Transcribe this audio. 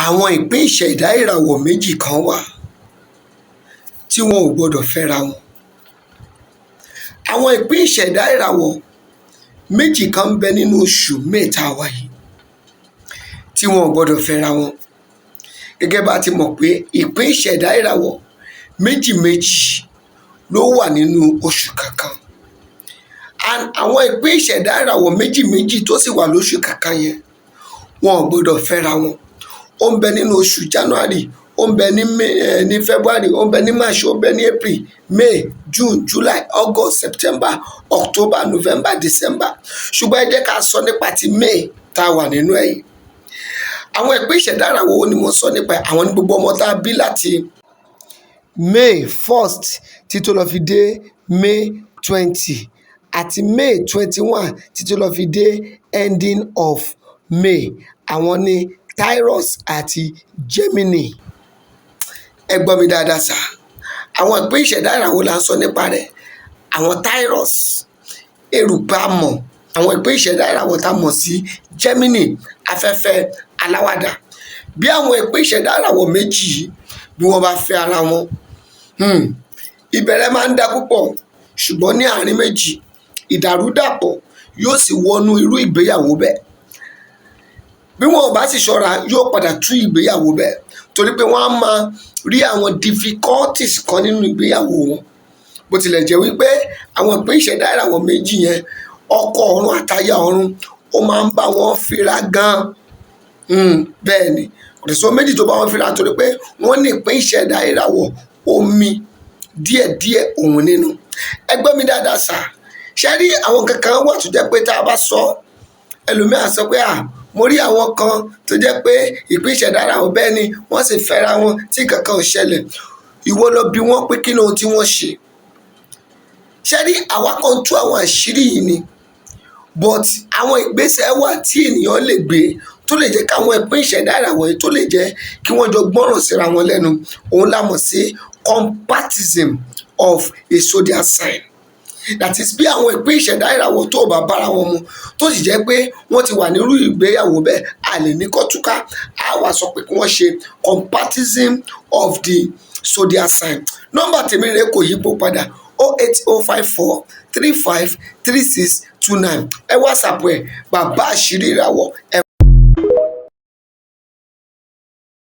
Àwọn ìpín ìṣẹ̀dá ìràwọ̀ méjì kan wà tí wọn ò gbọdọ̀ fẹ́ra wọn. Àwọn ìpín ìṣẹ̀dá ìràwọ̀ méjì kan ń bẹ nínú oṣù May tá a wà yìí tí wọn ò gbọdọ̀ fẹ́ra wọn. Gẹ́gẹ́ bá a ti mọ̀ pé ìpín ìṣẹ̀dá ìràwọ̀ méjì méjì ló wà nínú oṣù kankan, and àwọn ìpín ìṣẹ̀dá ìràwọ̀ méjì méjì tó sì wà lóṣù kankan yẹn, wọn ò gbọdọ̀ fẹ́ra wọn. Ó ń bẹ nínú oṣù January, ó ń bẹ ní May, ní February, ó ń bẹ ní March, ó ń bẹ ní April, May, June, July, August, September, October, November, December. Ṣùgbọ́n ẹ jẹ́ ká sọ nípa ti May tá a wà nínú ẹ̀ yìí. Àwọn ìpín ìṣẹ̀dá ìràwọ̀ wo ni mo sọ nípa ẹ̀? Àwọn ní gbogbo ọmọ tá a bí láti May 1st títí tó lọ fi dé May 20 àti May 21 títí tó lọ fi dé ending of May. Àwọn ní Taurus àti Gemini. Ẹ gbọ́ mi dáadáa sà. Àwọn ìpín ìṣẹ̀dá ìràwọ̀ là ń sọ nípa rẹ̀. Àwọn Taurus, erùpẹ̀ amọ̀, àwọn ìpín ìṣẹ̀dá ìràwọ̀ tá a mọ̀ sí Gemini, afẹ́fẹ́ aláwàdà. Bí àwọn ìpín ìṣẹ̀dá ìràwọ̀ méjì yìí, bí wọ́n bá fẹ́ ara wọn, ìbẹ̀rẹ̀ máa ń da púpọ̀, ṣùgbọ́n ní àárín méjì, ìdàrúdàpọ̀ yóò sì wọnú irú ìgbéyàwó bẹ́ẹ̀. Bí wọn ò bá sì ṣọ́ra, yóò padà tú ìgbéyàwó bẹ́ẹ̀, torí pé wọ́n á máa rí àwọn difficulties kan nínú ìgbéyàwó wọn. Bó tilẹ̀ jẹ́ wípé àwọn ìpín ìṣẹ̀dá ìràwọ̀ méjì yẹn, ọkọ ọ̀run àtaya ọ̀run, ó máa ń bá wọn fínra gan. Bẹ́ẹ̀ ni, kò sí ohun méjì tó bá wọn fínra, torí pé wọ́n ní ìpín ìṣẹ̀dá ìràwọ̀ omi díẹ̀díẹ̀ òun nínú. Ẹ gbọ́ mi dáadáa sà. Ṣé rí àwọn nǹkan kan wà tó jẹ́ pé tá a bá sọ, ẹlòmíà sọ pé, "À, mo rí àwọn kan tó jẹ́ pé ìpín ìṣẹ̀dá ìràwọ̀ bẹ́ẹ̀ ni, wọ́n sì fẹ́ra wọn tí nǹkan kan ò ṣẹlẹ̀." Ìwọ lọ bi wọ́n pé kí ni ohun tí wọ́n ṣe. Ṣé rí, àwa kan tú àwọn àṣírí yìí ni, but àwọn ìgbésẹ̀ wà tí ènìyàn lè gbé tó lè jẹ́ káwọn ìpín ìṣẹ̀dá ìràwọ̀ yìí, tó lè jẹ́ kí wọ́n jọ gbọ́ràn síra wọn lẹ́nu. Òun la mọ̀ sí compatibility of a zodiac sign. That is, bí àwọn ìpín ìṣẹ̀dá ìràwọ̀ tó bá bára wọn mu, tó sì jẹ́ pé wọ́n ti wà nírú ìgbéyàwó bẹ́ẹ̀, a lè ní kó túká. Á wá sọ pé kí wọ́n ṣe compatibility of the zodiac sign. Nọ́mbà tèmi rẹ̀ kò yípo padà: 08054353629. Ẹ WhatsApp ẹ, Bàbá Àṣírí Ìràwọ̀ ẹ.